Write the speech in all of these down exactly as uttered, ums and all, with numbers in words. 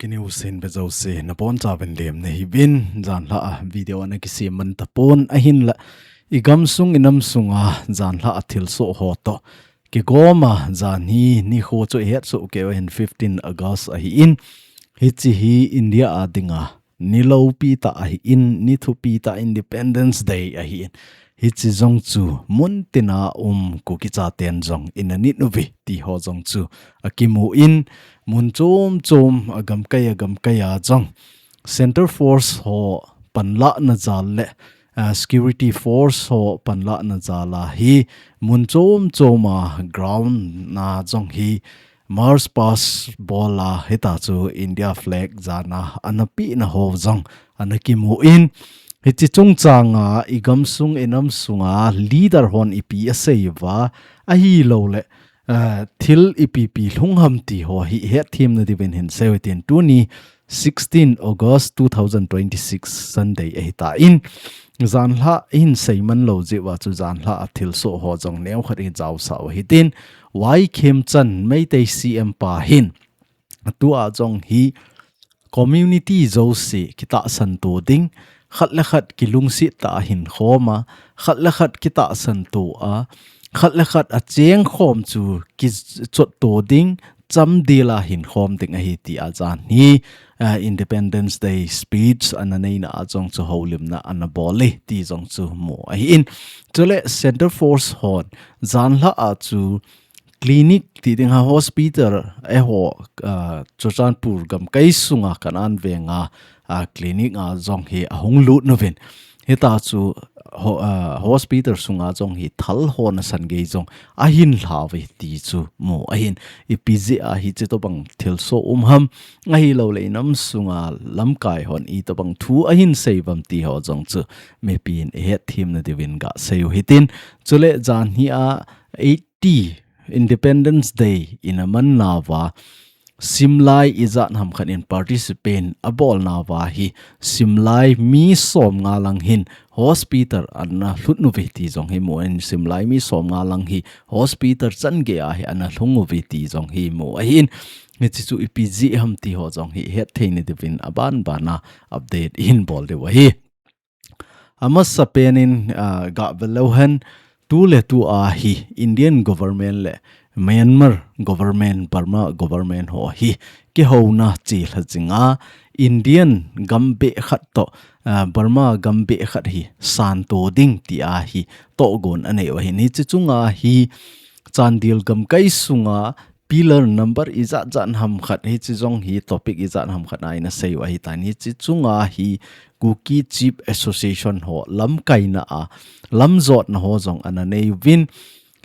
Ini usin be jouse, nabonchauvin lemna hiuvin, janhi a video ana kisem man tapon, ahinla, i gamsung i namsunga, janhi a thilsoh ho toh kigoma, janhi nikho chu ihetsoh keiyu ahin fifteen August ahin, hiche hi India a dinga ni lopi tah ahin, ni thupi tah Independence Day ahin. Hiche jong chu mun tina um Kuki chaten jong ina nit uve ti ho jong chu akimun, mun chom chom a gamkai a gamkai a jong Centre Force ho panlahna jal le, ah, Security Force ho panlahna jal a hi mun chom chom a ground na jong hi March past bol a hita chu India flag jana ana pehna ho jong ana kimun, hiche chungchang a i gamsung i namsunga leader hon ipi asei uva, ahilouleh, eh, thil ipi ipi lhung ham ti ho hi hetthem na diuvin hin seiyu hitin, tuni sixteen August two thousand twenty-six Sunday ahitan, janhi a ihin seiman lou jeh uva chu janhi a thilsoh ho jong neokhat ijaosah u hitin, Y Khemchand Meitei C M pa hin, tua jong hi community jouse kitahsan to ding, khat le khat kilungset tah a hin khom a, khat le khat kitahsan to a, khat le khat a chengkhom chu kichot to ding, chamdel a hin khom ding ahi ti a janhi, ah, Independence Day speech ana neina a jong chu houlimna ana bol e ti jong chu mu ahin. Chule Centre Force hon janhi a chu clinic ti ding ham, hospital eiho, ah, Churachandpur gamkai sunga Kanaan venga, ah, clinic a jong hi ahung lut uvin. Hita chu ho-, ah, hospital sunga jong hi thal ho nasan gei jong ahin lhauve ti chu mu ahin. Ipi jeh a hiche tobang thilsoh um ham, ahilouleh i namsunga lamkai hon itobang thu ahin sei uvam ti ho jong chu mipin ihetthem na diuvin gasei u hitin. Chule janhi a eighty Independence Day ina man nauva, simlai ijat ham khat in participate abol nauva hi, simlai mi som nga lang hin hospital ana lhut uve ti jong hi mu ahin, simlai mi som nga lang hi hospital chan gei a hi ana lhung uve ti jong hi mu ahin, hiche chu ipi jeh ham ti ho jong hi hetthei na diuvin aban bana update ihin bol diu ahi. Amasapen in, ah, gavel leu hen, tuletu a hi Indian government le Myanmar government, Burma government ho hi kihouna chelha jinga Indian gam beh khat toh, ah, Burma gam beh khat hi santo ding ti a hi tohgon anei u ahin, hiche chunga hi Chandel gamkai sunga pillar number ijat jat ham khat, hiche jong hi topic ijat ham khat a ina sei u ahitan, hiche chunga hi Kuki Chief Association ho lamkaina a lamjotna ho jong ana nei uvin,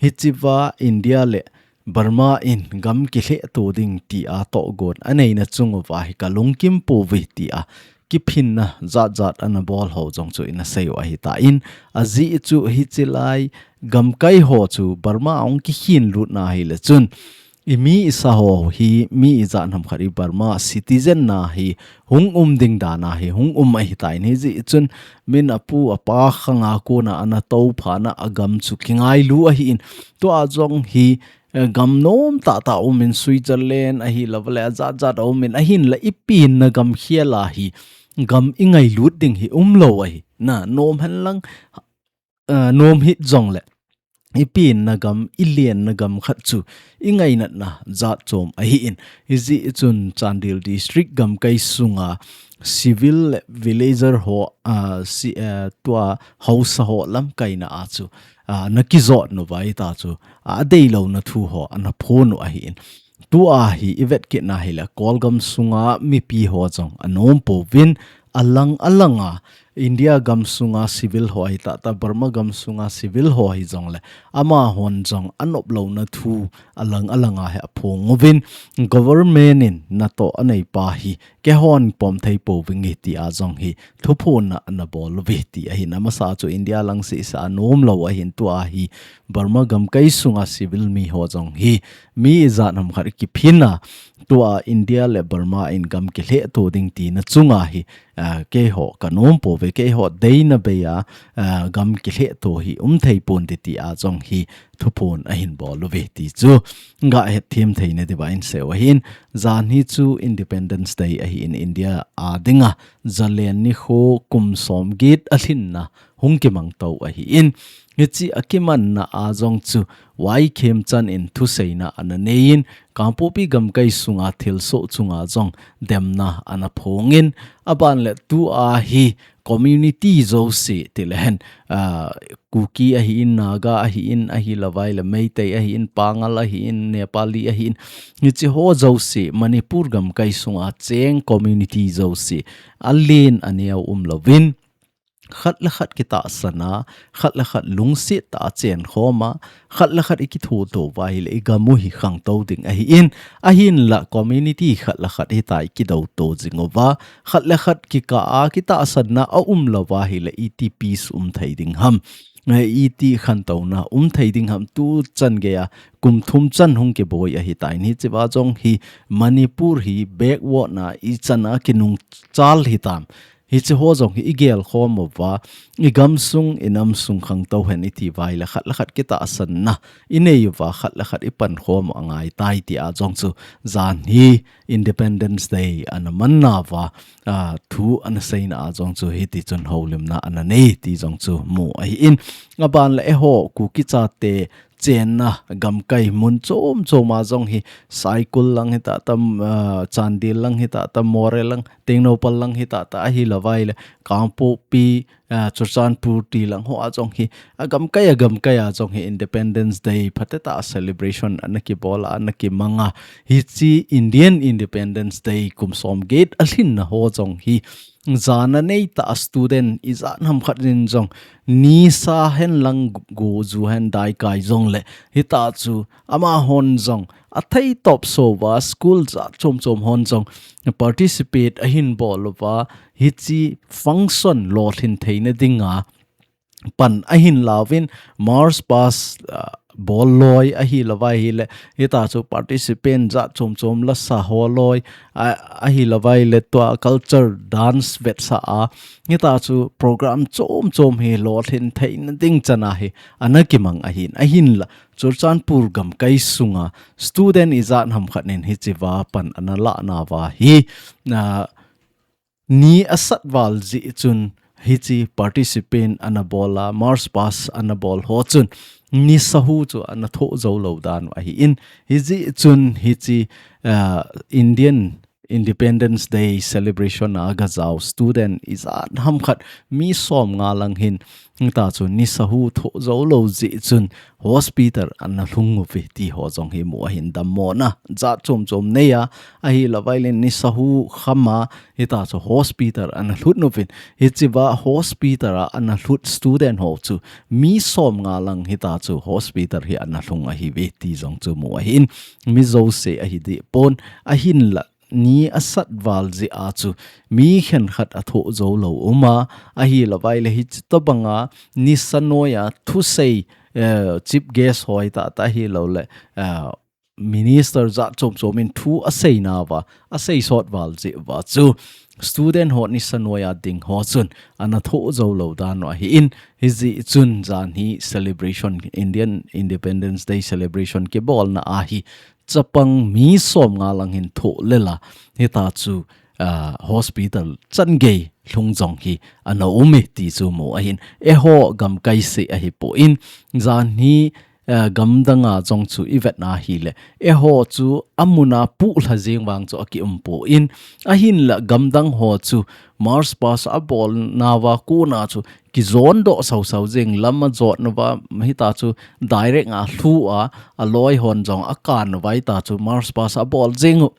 hichea India le Burma in gam kilheh to ding ti a tohgon aneina chung uva hi kalungkim pouve ti a kiphinna jat jat ana bol ho jong chu ina sei u ahitan, ajeh chu hiche lai gamkai ho chu Burma ahung kikhin lut na hile chun, i mi i sa ho hi, mi ijat ham khat hi Burma citizen na hi hung um ding dan a hi hung um ahitan, hijeh chun min apu apa khanga kona ana toupha na a gam chu kingailu ahin, tua jong hi, eh, gam nom tah tah a um in, Switzerland ahilouleh ajat jat a um in, ahinla i penna gam khel a hi gam i ngailut ding hi umlou ahi. Na nom hen lang, ah, nom hih jongle i penna gam, i lenna gam khat chu i ngainatna jat chom ahin. Hijeh chun Chandel District gamkai sunga civil le villager ho, ah, si, ah, tua haosa ho lamkaina a chu, ah, ana kijot nauva hita chu, ah, adeilouna thu ho ana phon u ahin. Tua hi i vet kit na hile, Kol gam sunga mipi ho jong anom pouvin, alang alanga India gam sunga civil ho hi tah tah, Burma gam sunga civil ho hi jongle, amahon jong anop louna thu alang alanga hi aphong uvin, government in natoh anei pa hi keihon pom thei pouvinge ti a jong hi thuphonna ana bol uve ti ahin. Amasa chu India lang seh seh a nom lou ahin, tua hi Burma gamkai sunga civil mi ho jong hi mi ijat ham khat kiphin a, tua India le Burma in gam kilheh to ding tina chunga hi, ah, keiho kanom pouve. keiho deina bei a, ah, gam kilheh to hi um thei pon ti ti a jong hi thuphon ahin bol uve ti chu ga hetthem theina diuva in seiu ahin. Jan hi chu Independence Day ahin, India a dinga jalen nikho kum som get alhinna hung kimang to ahin. Hiche akimanna a jong chu Y Khemchand in thuseina ana neiyin, Kangpokpi gamkai sunga thilsoh chunga jong demna ana phongin, aban le tua hi community jouse ti le hen, ah, Kuki ahin, Naga ahin, ahilouva ahile Meitei ahin, Pangal ahin, Nepali ahin, hiche ho jouse, Manipur gamkai sunga cheng community jouse alen aneo umlouvin, khat le khat kitahsan a, khat le khat lungset tah a chenkhom a, khat le khat ikithoto uva ahile igam u hi khangtou ding ahin, ahinla community khat le khat hitia ikidouto jing uva, khat le khat kikah a kitahsanna aumlouva ahile iti peace um thei ding ham, eh, iti khantouna um thei ding ham, tuchan geiya kum thum chan hung kiboi ahitan, hichea jong hi Manipur hi backward na ichan a kinungchal hitam. Hiche ho jong hi igelkhom uva, igamsung, inamsung khangtou hen iti uva ahile khat le khat kitahsanna inei uva, khat le khat ipankhom u angaitai tia jong chu jan hi Independence Day ana manna uva, ah, thu ana seina a jong chu hiti chun houlimna ana nei ti jong chu mu ahin. Aban le eiho Kuki chate chenna gamkai mun chom chom a jong hi, Saikul lang hitatam, ah, Chandel lang hitatam, Moreh lang, Tengnoupal lang hitatam, ahilouva ahile Kangpokpi, ah, Churachandpur ti lang hoa jong hi, agamkai, agamkai a jong hi Independence Day phatecha celebration ana kibol a, ana kimang a. Hiche Indian Independence Day kum som get alhinna ho jong hi, jana neitah a student ijat ham khat in jong, nisa hen lang, go ju hen, daikai jongle, hitia chu amahon jong athei topsouva, school jat chom chom hon jong participate ahin bol uva, hiche function lolhin theina dinga pan ahin lauvin, march past, ah, bol loi ahilouva ahile, hitia chu participant jat chom chom lasa ho loi, ah, ahilouva ahile tua culture dance vetsah a, hitia chu program chom chom hi lolhin theina ding chan a hi ana kimang ahin, ahinla Churachandpur gamkai sunga student ijat ham khat in hichea pan ana lahna uva hi, ah, ni asat val jeh chun hiche participant ana bol a, march past ana bol ho chun nisa hu chu ana thoh jou lou dan u ahin, hijeh chun hiche, ah, Indian Independence Day celebration a gajao student ijat ham khat mi som nga lang hin, hitia chu nisa hu thoh jou lou jeh chun hospital ana lhung uve ti ho jong hi mu ahin, dammona jat chom chom nei a, ahilouva ahile nisa hu kham a, hitia chu hospital ana lhut uvin, hichea hospital a ana lhut student ho chu mi som nga lang hitia chu hospital hi ana lhung ahiuve ti jong chu mu ahin, mi jouse ahi deh pon, ahinla ni asat val jeh a chu mi khenkhat athoh jou lou um a, ahilouva ahile hiche tobanga nisa noiya thusei, eh, chief guest ho hitatam ahilouleh, eh, minister jat chom chom in thu aseina uva, asei sot val jeh uva chu student ho nisa noiya ding ho chun ana thoh jou lou dan u ahin, hijeh chun jan hi celebration, Indian Independence Day celebration kibolna a hi chapang mi som nga lang hin thoh lel a, hitia chu, ah, hospital chan gei lhung jong hi ana um e ti chu mu ahin, eiho gamkai seh ahipon, jan hi, ah, gamdang a jong chu ivet na ahile, eiho chu amun a puh lha jeng vang chu aki um pon, ahinla gamdang ho chu march past abolna uva kona chu kijon doh sau sau jeng, lam ajotna uva, hitia chu direct a lhu a, aloi hon jong akan uva hitia chu march past abol jeng u.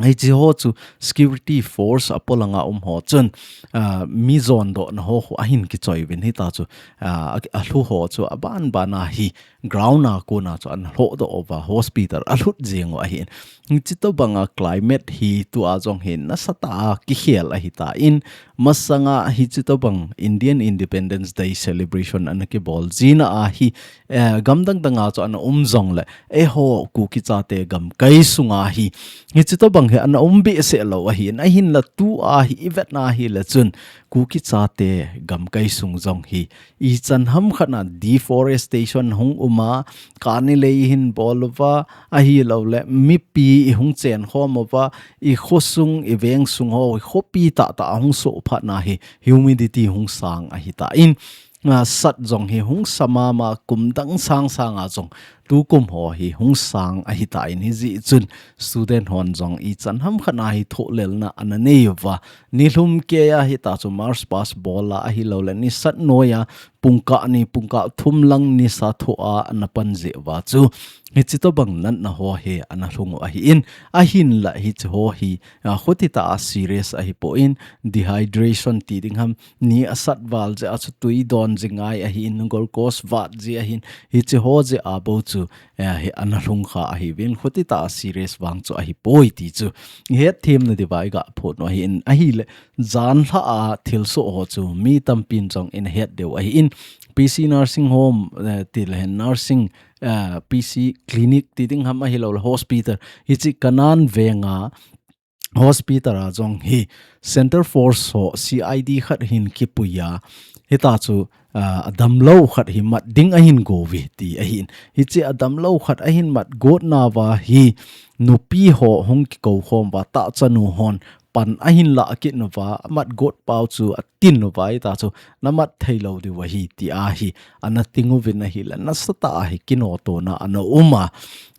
Hiche ho chu security force apolang a um ho chun, ah, mi jon dohna ho khu ahin kichoi uvin hitia chu, ah, a, alhu ho chu aban ban a hi ground a kona chu ana lhoh doh uva hospital alhut jeng u ahin. Hiche tobanga climate hi tua jong hi nasatah a kikhel ahitan, masanga hiche tobang Indian Independence Day celebration ana kibol jina a hi, eh, gamdang dang a chu ana um jongle, eiho Kuki chate gamkai sunga hi, hiche tobang bang hi ana um behseh lou ahin, ahinla tua hi i vetna hileh chun Kuki chate gamkai sung jong hi ichan hamkhat na deforestation hung um a, kani lei hin bol uva, ahilouleh mipi i hung chen khom uva, i khosung, i veng sung ho, i khopi tahtah a hung soh phat na hi humidity hung sang ahitan, a, sat jong hi hung sa mama, kum dang sang sang a jong tukum ho hi hung sang ahitan, hijeh chun student hon jong ichan hamkhat na hi thohlelna ana nei uva, nilhum kei a hita chu march past bol a, ahilouleh nisat noi a pungkah ni, pungkah thum lang nisa thoh a ana pan jeh uva chu hichi tobang natna ho hi ana lhung u ahin, ahinla hichi ho hi, a, khuti tah a serious ahipon, dehydration ti ding ham, ni asat val jeh a chu tui don ji ngai ahin, glucose vat ji ahin, hichi ho jeh a bou chu, eh, hi ana lhung kha ahiuvin, khuti tah a serious vang chu ahipoi ti chu i hetthemna diuva i ga phon u ahin, ahileh janhi a thilsoh ho chu mi tampin jong in het diu ahin, P C nursing home, eh, tileh hin nursing, eh, P C clinic ti ding ham, ahilouleh hospital, hichi Kanan venga hospital a jong hi center force ho C I D khat hin kipui a, hita chu, ah, adamlou khat hi mat ding ahin go uve ti ahin. Hichi adamlou khat ahin mat got nauva hi nupi ho hung kikou khom uva, tahchanu hon pan ahin lah kit nauva, amat got pau chu atin nauva, hita chu na mat thei lou diu ahi tia hi ana ting uvin, ahileh nasatah a hi kinoto na ana um a.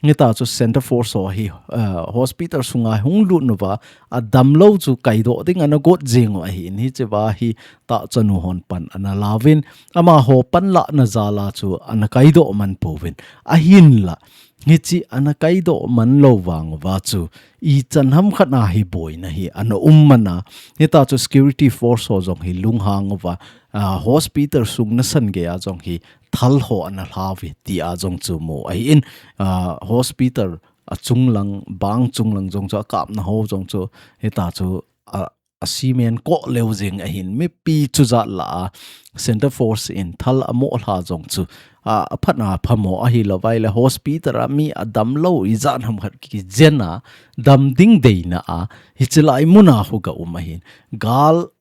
Hita chu center force ho hi, eh, hospital sunga hung lut nauva, adamlou chu kaidoh ding ana got jing u ahin, hichi uva hi tahchanu hon pan ana lauvin, amaho panlahna jal a chu ana kaidoh man pouvin, ahinla hichi ana kaidoh man lou vang uva chu ichan hamkhat na hi boina hi ana um man a, hita chu security force ho jong hi lunghang uva, ah, hospital sung nasan gei a jong hi thal ho ana lha uve tia jong chu mu ahin, ah, hospital achung lang, bang chung lang jong chu akapna ho jong chu hita chu, ah, a cement koh leu jing ahin, mipi chu jat lah a center force in thal amo lha jong chu, ah, aphatna phamo ahilouva ahileh hospital a mi adamlou ijat hamkhat kijen a, dam ding deina a, hichi lai mun a khu ga um ahin, gal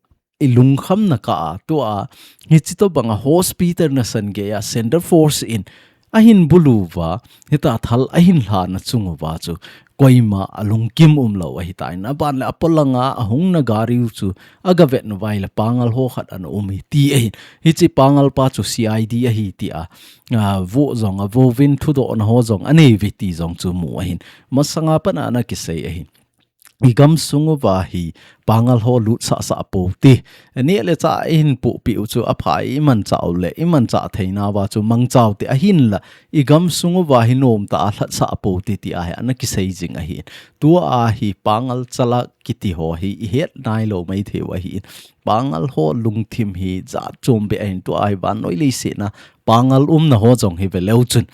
i lungkhamna kah a, tua hichi tobang a hospital nasan gei a center force in ahin bulu uva, hita thal ahin lhana chung uva chu koima alungkim umlou ahitan, aban leh apolang a ahungna gari u chu aga vet nauva ahileh pangal ho khat ana um e ti ahin. Hichi pangal pa chu C I D ahi tia, ah, vo jong avo uvin, thudohna ho jong anei uve ti jong chu mu ahin. Masanga pat a ana kisei ahin. I gamsung uva hi pangal ho lut sahsah pou te. Neh le chah i hin pohpeh u chu apha, i manchah u leh i manchah theinauva chu mangcha u te, ahinla i gamsung uva hi nomtah a lhatsah pou te tia hi ana kisei jing ahin. Tua hi pangal chalak kiti ho hi i het nailou maithei u ahin. Pangal ho lungthim hi jat chom beh ahin, tua hi vannoi leiset a pangal umna ho jong hi ve leu chun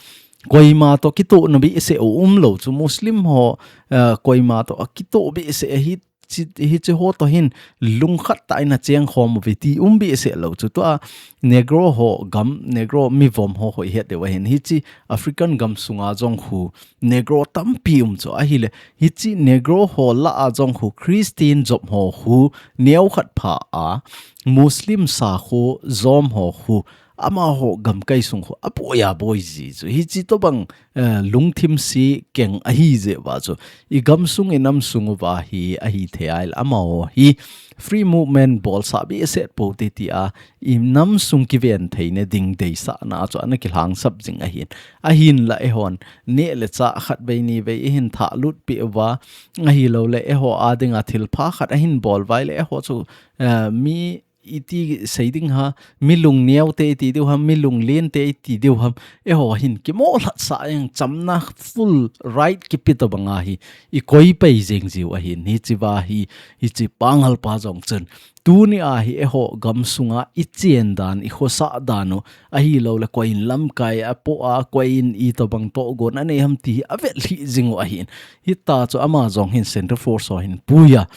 koima toh kitohna behseh u umlou chu, Muslim ho, eh, koima toh akitoh behseh ahi, chi, hichi ho toh hin lungkhat tah in acheng khom uve ti um behseh lou chu. Tua Negro ho gam, Negro mi vom ho khu i het diu ahin, hichi African gamsunga jong khu Negro tampi um chu, ahileh hichi Negro ho lah a jong khu Christian jop ho khu neokhat pha a, Muslim sakho jom ho khu amaho gamkai sung khu aboi aboi ji chu. Hichi tobang, eh, lungthim se keng ahi jeh uva chu i gamsung i namsung uva hi ahithei a ahileh amaho hi free movement bolsah behseh pou te tia i namsung kiven theina ding deisahna chu ana kilhangsap jing ahin. Ahinla eihon neh le chah khatvei nivei i hin thahlut peh uva, ahilouleh eiho a dinga thilpha khat ahin bol uva ahileh eiho chu, eh, mi iti sei ding ham, mi lungneo te iti diu ham, mi lunglen te iti diu ham, eiho hin kimo lhatsah jeng, chamna full right kipe tobang a hi i koi pai jeng jiu ahin. Hichi uva hi, hichi pangal pa jong chun tuni a hi eiho gamsunga i chen dan, i khosah dan u, ahilouleh koi in lamkai apoh a, koi in itobang tohgon anei ham ti hi avet lhih jing u ahin. Hita chu ama jong hin center force ho hin pui a,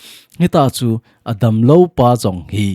hita chu adamlou pa jong hi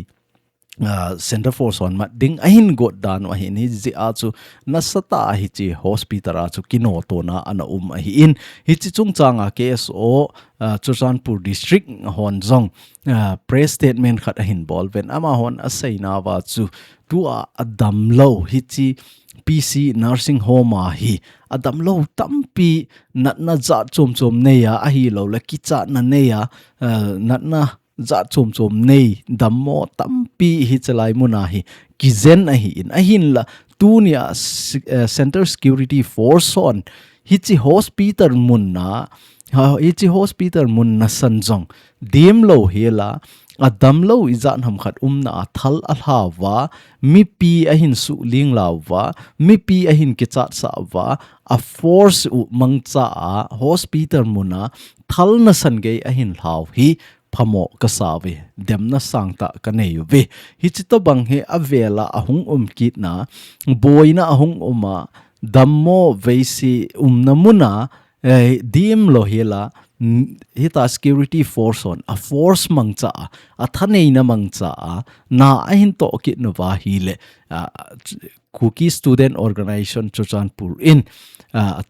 uh, Center Force hon mat ding ahin got dan u ahin, hijeh a chu nasatah a hiche hospital a chu kinotona ana um ahin, hiche chungchang a K S O, uh, Churachandpur District hon jong, uh, press statement khat ahin bol uvin, amahon aseina uva chu tua adamlou hiche P C Nursing Home a hi adamlou tampi natna jat chom chom nei a, ahilouleh kichatna nei a, uh, natna jat chom chom nei, dammo tampi hiche lai mun a hi kijen ahin, ahinla tunia se-, eh, Center Security Force hon hiche hospital mun a, ha, hiche hospital mun nasan jong demlou hel a, adamlou ijat ham khat umna a thal alha uva, mipi ahin suhling la uva, mipi ahin kichatsah uva, a force u mangcha a hospital mun a thal nasan gei ahin lhau hi phamo kasa uve, demna sangtah kanei uve. Hiche tobang hi avel a ahung um kitna, boina ahung um a, dammo veise umna mun a, eh, demlou hel a, mm, hitia Security Force hon a force mangcha a, athaneina mangcha a, na ahin toh kit nauva ahileh, ah, Kuki Student Organization Churachandpur in, ah,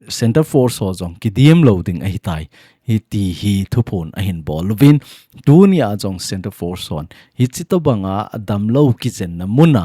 Center Force ho jong kidemlou ding ahitai, hiti hi thuphon ahin bol uvin, tunia jong Center Force hon hiche tobang a adamlou kijenna mun a,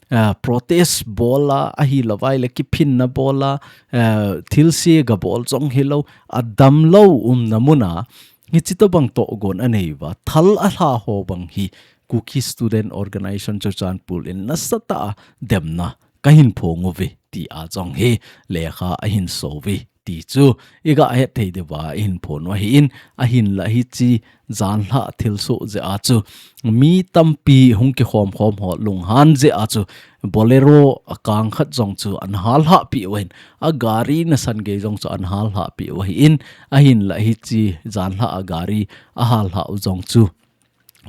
ah, protest bol a, ahilouleh kiphinna bol a, ah, thilse gabol jong hilou, adamlou umna mun a hiche tobang tohgon anei uva, thal alha ho bang hi Kuki Student Organization Churachandpur in nasatah a demna kahin phong uve, tia jong hi lekha ahin so uve ti chu iga het thei diuva ihin phon u ahin, ahinla hiche janhi thilsoh jeh a chu mi tampi hung kikhom khom ho lunghan jeh a chu Bolero akang khat jong chu ana hallhah peh uvin, agari nasan gei jong chu ana hallhah peh u ahin, ahinla hiche janhi agari ahallhah u jong chu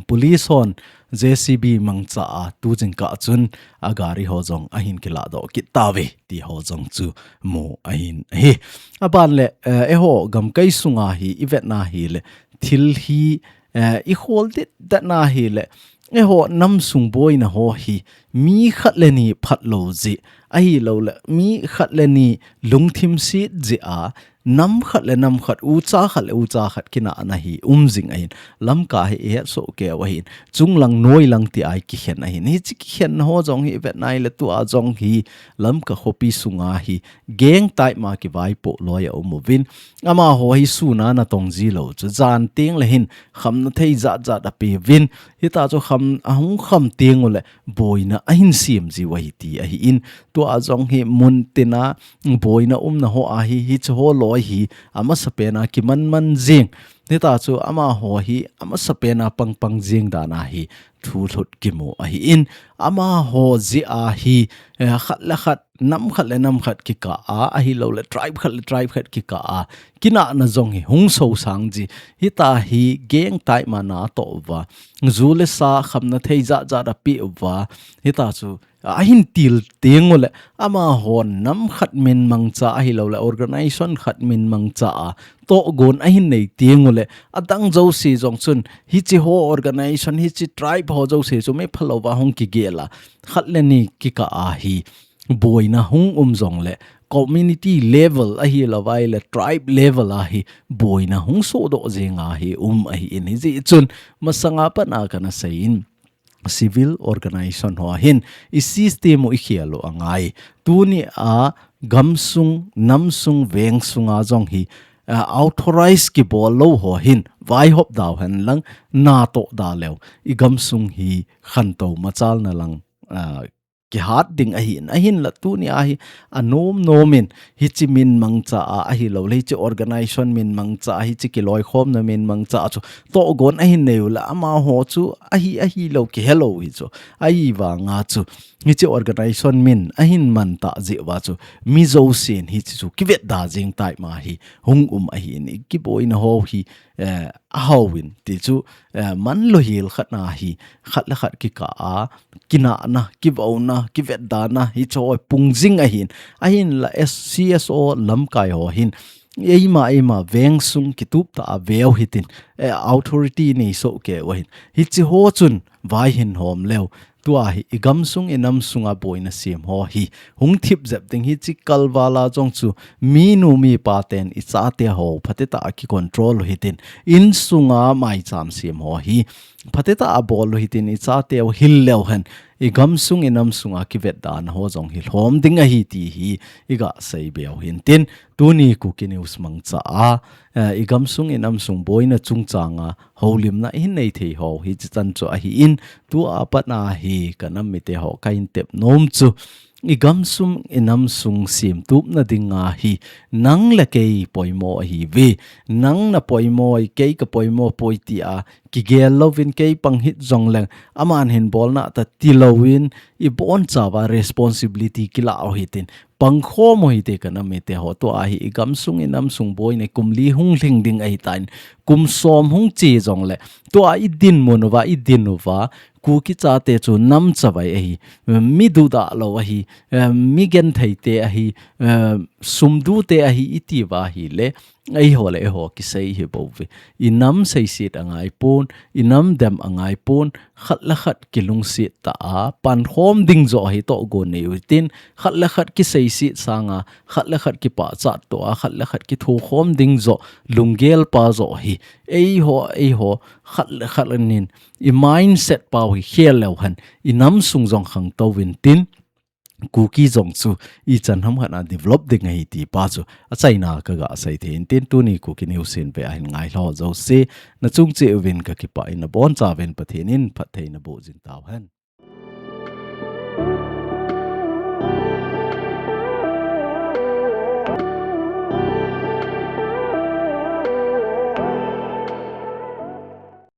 police hon J C B mangcha a tujingkah chun agari ho jong ahin kiladoh kit tauve ti ho jong chu mu ahin ahi. Aban le, eh, eiho gamkai sunga hi ivet na hileh thil hi, eh, ikhol det det na hileh, eiho nam sung boina ho hi mi khat le ni phatlou jeh, ahilouleh mi khat le ni lungthim set jeh a, nam khat le nam khat, ucha khat le ucha khat kinahna hi um jing ahin, Lamka hi ihet soh kei u ahin, chunglang noilang tia kikhen ahin, hiche kikhen ho jong hi ivet na hileh tua jong hi Lamka khopi sunga hi gang type ma kivaipoh loi a um uvin, amaho hi sun a natong jilou chu jan teng le hin khamna thei jat jat apeuvin, hitia chu kham, ahung kham teng uleh boina ahin sem jiu ahi ti ahin, tua jong hi mun tina boina umna ho a hi, hiche ho loi hi amasapen a kiman man jing, hitia chu amaho hi amasapen a pang pang jing dan a hi thu lhut kimu ahin, amaho jeh a hi, eh, khat le khat, nam khat le nam khat kikah a, ahilouleh tribe khat le tribe khat kikah a kinahna jong hi hung sosang ji, hitia hi gang type ma natoh uva, ju le sa khamna thei jat jat apeh uva, hitia chu ahin til teng uleh, amaho nam khat min mangcha ahilouleh organization khat min mangcha a tohgon ahin nei teng uleh, adang jouse jong chun hiche ho organization, hiche tribe ho jouse chu mi phalou va hung kigel a, khat le ni kikah a hi boina hung um jongleh, community level ahilouleh tribe level a hi boina hung sodoh jing a hi um ahin, hijeh chun masanga pat a kana seiyin, civil organization ho hin i system u ikhel u angai. Tunia gamsung, namsung, veng sunga jong hi, ah, authorize kibol lou ho hin vaihop dau hen lang, natoh da leu, i gamsung hi khantou machalna lang, ah, kihat ding ahin, ahinla tunia hi anom nom in, hiche min mangcha a ahilouleh hiche organization min mangcha a, hiche kiloikhomna min mangcha a chu tohgon ahin nei uleh, amaho chu ahi, ahilou kihelou hi chu, ahivanga chu hiche organization min ahin mangcha jeh uva chu mi jousen hiche chu kivetda jing type ma hi hung um ahin, i kiboina ho hi, eh, ahaovin ti chu, eh, man louhel khat na hi, khat le khat kikah a kinahna, kivauna, kivetdana hiche ho pung jing ahin, ahinla S-, C S O lamkai ho hin eima, eima, veng sung kitup tah a veu hitin, eh, authority nei soh keu ahin. Hichi ho chun, vai hin hom leu. Tua hi, i gam sung, i nam sunga boina sem ho hi. Hung thip jep ding hichi kalvala jong chu, mi nu mi pa ten i chate ho, phate tah a ki control hitin. In sunga maicham sem ho hi. Phate tah a bol hitin i chate ho hil leu hen. I gam sung, i nam sunga kivet dan ho jong hi lhom ding ahi ti hi. I ga sei beu hintin. Tuni Kuki News mangcha a, eh, i gam sung, i nam sung boina chungchanga, holimna i hin nei thei ho, hichi chan chu ahi in, tua pat na hi ka nam mite ho ka hin tep nom chu. I gam sung, i nam sung sem tupna dinga hi, nang le kei poimo ahi ve, nang na poimo, kei ka poimo poi ti a, kigel louvin kei pang hit jong leng, aman hin bolna ta ti louvin, i bonchauva responsibility kila u hitin, pangkhom u hite ka nam mite ho tua hi i gam sung i nam sung boina kum li hung lhing ding ahi tan kum som hung chi jong le tua i dinmun uva i din uva Kuki chate chu nam chavai ahi mi duda lou ahi mi genthei te ahi sum du te ahi i ti uva hi le Eiho le eiho kisei hi bou ve. I nam seiset angai pon, i nam dem angai pon, khat le khat kilungset ta a, pankhom ding jo hi tohgon nei u hitin, khat le khat kiseiset sanga, khat le khat kipachat to a, khat le khat kithukhom ding jo, lunggel pa jo hi. Eiho, eiho, khat le khat nin, i mindset pau hi khel leu hen, i nam sung jong khangtou vin tin, Kuki jong chu i chan ham khat a develop ding ahi ti pa chu achaina ka ga sei thei in tin tuni Kuki News in ve ahin ngai lou jouse na chung cheh uvin ka kipah in na bonchauvin Pathen in phattheina boh jing tau hen.